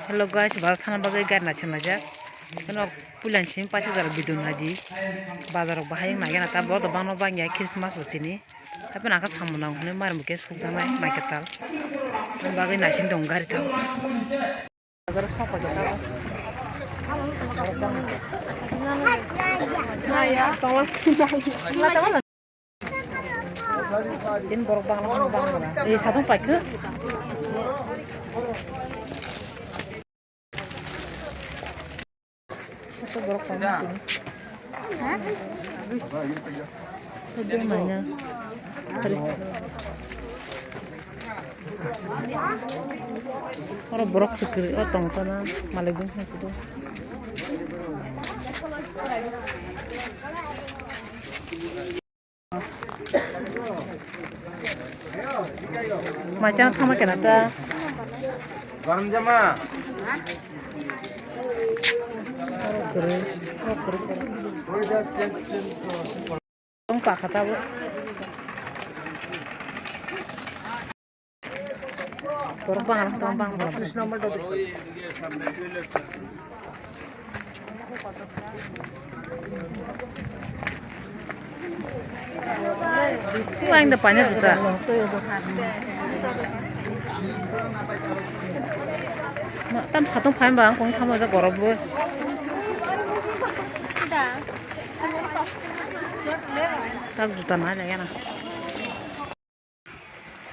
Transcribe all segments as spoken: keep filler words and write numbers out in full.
Hello guys, bazar thana bagwi gari naising laijak. Eno puila simi paithak jora bidon naidi. Bazar rok bahai wng naikhe na ta, borok rok bangma bangya Christmas bo tini. Hapheno ang khe samung nango hwnwi mari mukhe sukjaknai mai kwtal. Ani bagwi naising tongo gari tongo. Bazar o sok paikha tabuk. Tini borok bangma bangma. Ei, satung paikha. Ito borok paikha tini. Ito manya. Oro borok chukri o tongkha na malik bumung. Mai chana thangma kena ta. Garam jama. Tong pakha tabuk. Borok bang, bang, bang, bang. Lain da panya juta. Ma, tam satung phain bang, kong thamo ja gorob bo. Tak juta nai lagi na.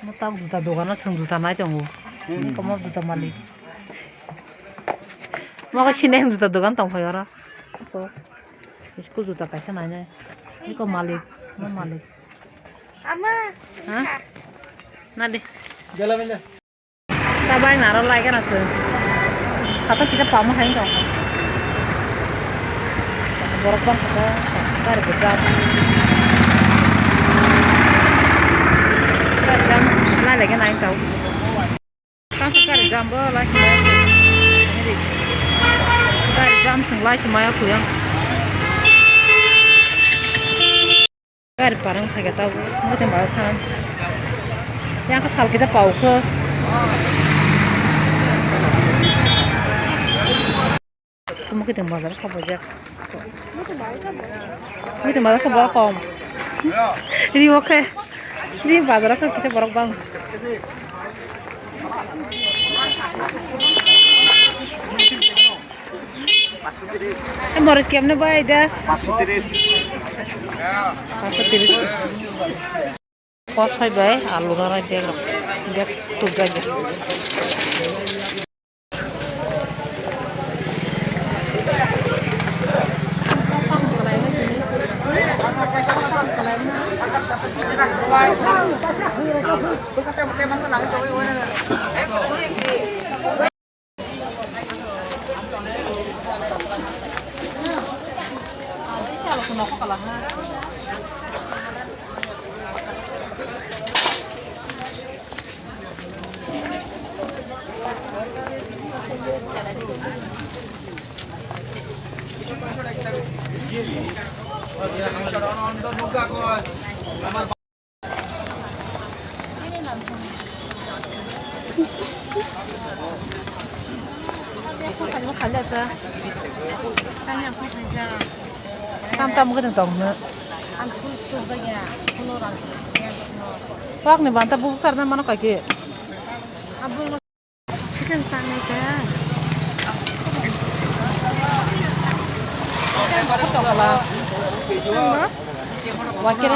Mo tak juta dogano chwng juta nai tongo. Hmm. Komo juta malik. Mo ko sini juta dogan tong phai oro. Ko school juta kaisa nai nai. Iko malik, mo malik. Ama. Ha? Na de. Jala benda. Tabai naro lai kana se. Kata kita pamo hai dong. Borok bang kata gari bejak. Gari jam lai lagi naik tau. Tang gari jam bo lai sumaya. Gari jam sung lai sumaya kuyang. Gari parang thai khe tabuk, muitum bazar thangan. Yang khe sal kisa pau khe. Muitum bazar khe bojak. Muitum bazar khe borok kom. Ri o khe. Ri bazar khe kisa borok bang. Moris kemne bai da? Paanch sho tiris. Paanch sho tiris. Kos hai bai, alu garai bag rok. Bag tuk bai da. Tam tam gwnang tong no. Pak ni banta buk sarna mano kaki. Wakil.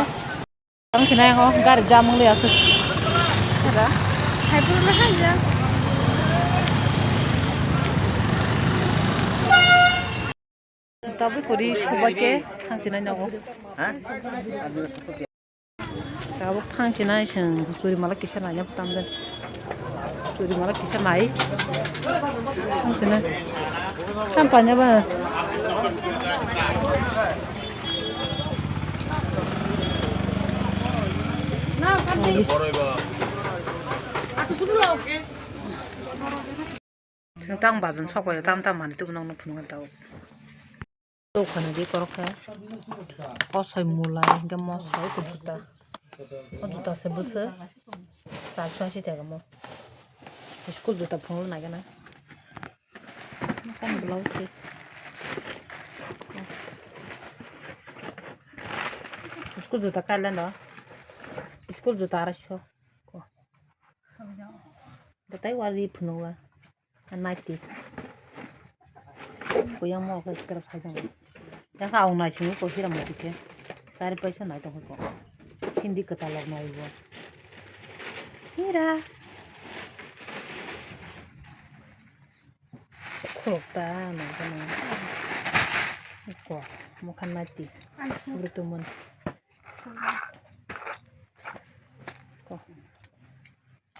Ang sinai ko gari jam wng liya aswk. Ada. Hai pura hai ya. Tabuk kori subai ke thang sinai nogo. Ha? Tabuk thang sinai seng churi mala kisa nai tam den. Churi mala kisa nai. Thang sinai. Tam panya ba. Chwng tang bazan sok bai tam tam mani tubu nang nang phunuk tau. Tau khana di korok kha. Kosoi mulai hingke mosoi ko juta. O juta se bwswk. Char soi si tega mo. School juta phunuk nai gana. Kan blouse se. School juta kailan do. School juta arasho. Ko. Batai wari phunukla. Naiti. Kuyang mo khe kerap saijang. Yang kha aung nai simi ko hira mo dikhe. Chari paisa nai tong ko. Hindi katalog nai bo. Hira. Khulok ta nang ko nang. Ko mokhan naiti. Brutumon. Ko.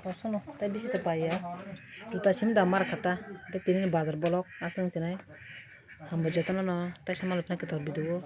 Kosono tai bisi ta paiya. Juta sim da mar khata. Te tini bazar bolok aswng chinai. Hambo jotono no tai samal phai kwtal video.